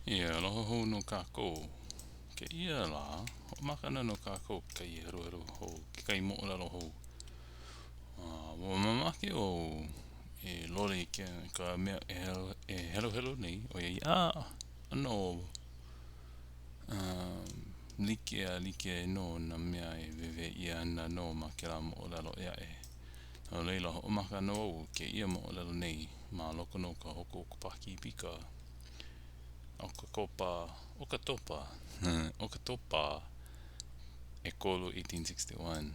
E aloha hou nō kākou. Kēia lā, hoʻomaka ana nō kākou kekahi heluhelu hou, kekahi moʻolelo hou. A ua mamake wau e loli i ke, ka mea e, e heluhelu nei, ʻoiai a ʻano um, like a like nō nā mea e wewe ʻia ana nō ma kēlā moʻolelo ʻē aʻe. No laila, hoʻomaka ana wau i kēia moʻolelo nei ma loko nō o ka Hoku o ka Pākīpika. ʻOkakopa, ʻOkatopa, ʻOkatopa ʻekolu 1861.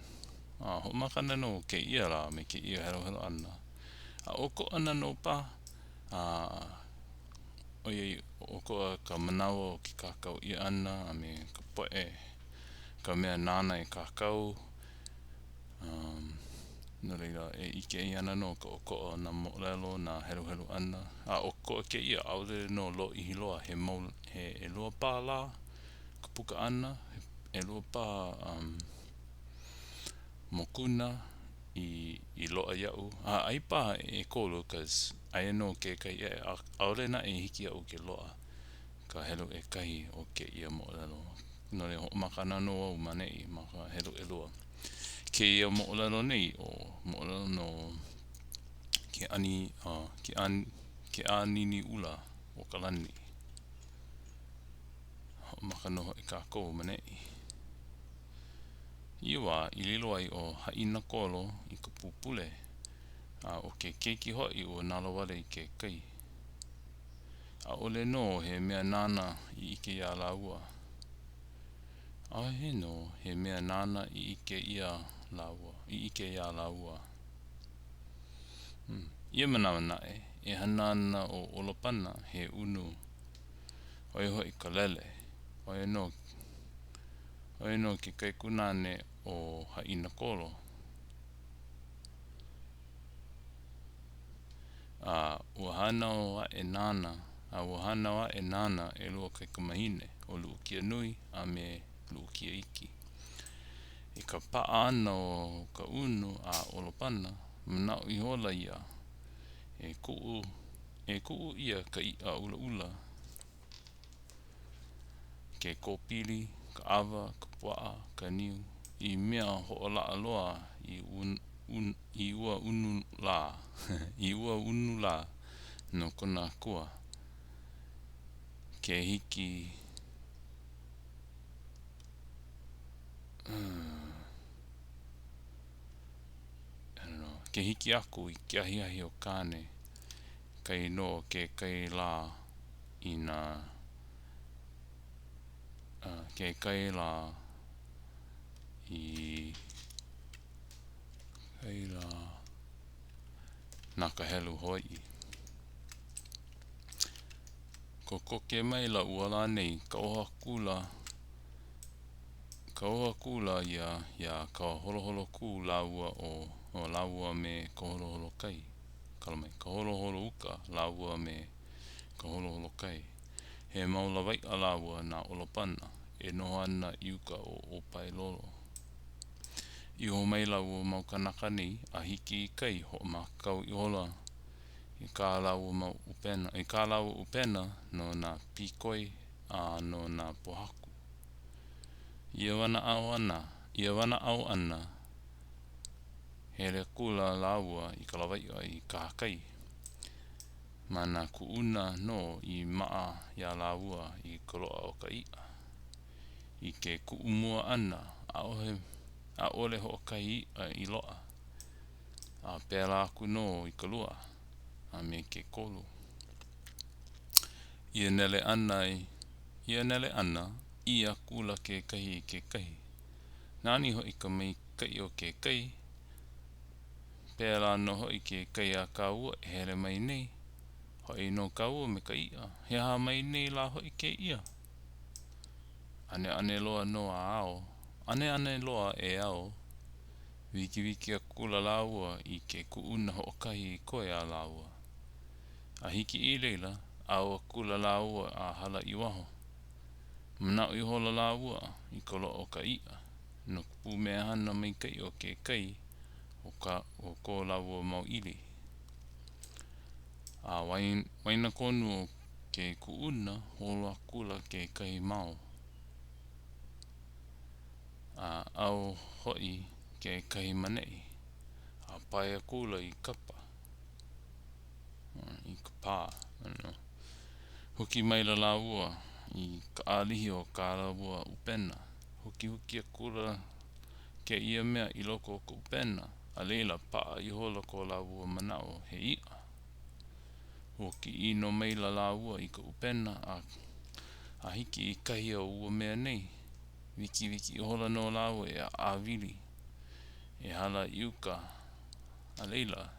A hoʻomaka ana nō kēia lā me kēia heluhelu ʻana. A ʻokoʻa ana nō paha, a ʻoiai ʻokoʻa ka manawa o ke kākau ʻia ʻana a me ka poʻe, ka mea nāna e kākau, Um, no laila, e ʻike ʻia ana nō ka ʻokoʻa o nā moʻolelo, nā heluhelu ʻana. A ʻokoʻa kēia, ʻaʻole nō lōʻihi loa, he mau, he ʻelua paha lā ka puka ʻana, he ʻelua paha um, mokuna i, i loaʻa iaʻu. A ai paha ʻekolu, cause aia nō kekahi ʻē, ʻaʻole naʻe i hiki iaʻu ke loaʻa ka helu ʻekahi o kēia moʻolelo. No laila, hoʻomaka ana nō au ma neʻi, ma ka helu ʻelua. Kēia moʻolelo nei, ʻo moʻolelo no ke ani, uh, ke an, ke ʻāniniʻula o ka lani. Hoʻomaka nō hoʻi kākou ma neʻi. I ia wā i lilo ai ʻo Haʻinakolo i ka pupule, a ʻo ke keiki hoʻi ua nalowale i ke kai. ʻAʻole nō he mea nāna i ʻike iā lāua. ʻAʻohe nō he mea nāna i ʻike iā lāua, i ʻike iā lāua. Hmm. Ia manawa naʻe, e hana ana ʻo ʻOlopana he ʻunu, ʻo ia hoʻi ka lele, ʻo ia nō, ʻo ia nō ke kaikunāne o Haʻinakolo. A ua hānau aʻe nāna, a ua hānau aʻe nāna ʻelua kaikamahine, ʻo Luʻukianui a me Luʻukiaiki. I ka paʻa ʻana o ka ʻunu a ʻOlopana, manaʻo ihola ia, e kuʻu, e kuʻu ʻia ka iʻa ʻulaʻula, ke kōpili, ka ʻawa, ka puaʻa, ka niu, i mea hoʻolaʻa loa i i ua ʻunu lā, i ua ʻunu lā no kona akua, ke hiki I don't know, ke hiki aku i ke ahiahi o Kāne, kai nō ke kai lā i nā ke kai lā i kai lā na ka helu Hawaiʻi. Kokoke maila ua lā nei, kauoha akula, kauoha akula ia iā Kaholoholo-kū lāua ʻo, lāua me Kaholoholo-kai, kala mai, Kaholoholo-uka lāua me Kaholoholo-kai. He mau lawaiʻa lāua na ʻOlopana e noho ana i uka o ʻŌpaelolo. Iho maila ua mau kānaka nei a hiki i kai, hoʻomākaukau ihola i kā lāua mau ʻupena, i kā lāua ʻupena no nā pīkoi a no nā pōhaku. Ia wanaʻao ʻana, ia wanaʻao ʻana, hele akula lāua i ka lawaiʻa i kahakai. Ma nā kuʻuna nō i maʻa iā lāua i ka loaʻa o ka iʻa. I ke kuʻu mua ʻana, ʻaʻohe, ʻaʻole hoʻokahi iʻa i loaʻa, a pēlā aku nō i ka lua a me ke kolu. Ia nele ʻana, ia nele ʻana, ʻī akula kekahi i kekahi, Nani hoʻi ka maikaʻi o ke kai, Pēlā nō hoʻi ke kai a kāua e hele mai nei. Hoʻi nō kāua me ka iʻa. He aha mai nei lā hoʻi kēia? ʻAneʻane loa nō a ao. ʻAneʻane loa e ao. Wikiwiki akula lāua i ke kuʻuna hoʻokahi i koe a lāua. A hiki i laila, ʻau akula lāua a hala i waho. Manaʻo ihola lāua i ka loaʻa o ka iʻa no ka pumehana maikaʻi o ke kai o ka o ko lāua mau ʻili. A waenakonu o. ke kuʻuna, holo akula kekahi mau. A ʻau hoʻi kekahi maneʻi. A pae akula i kapa, i ka pā. Huki maila lāua i ka ʻālihi o kā lāua ʻupena. Hukihuki akula kēia mea i loko o ka ʻupena, a laila paʻa ihola ko lāua manaʻo he iʻa. Ua kiʻi nō maila lāua i ka ʻupena a a hiki i kahi o ua mea nei. Wikiwiki ihola nō lāua e ʻāwili e hala i uka, a laila.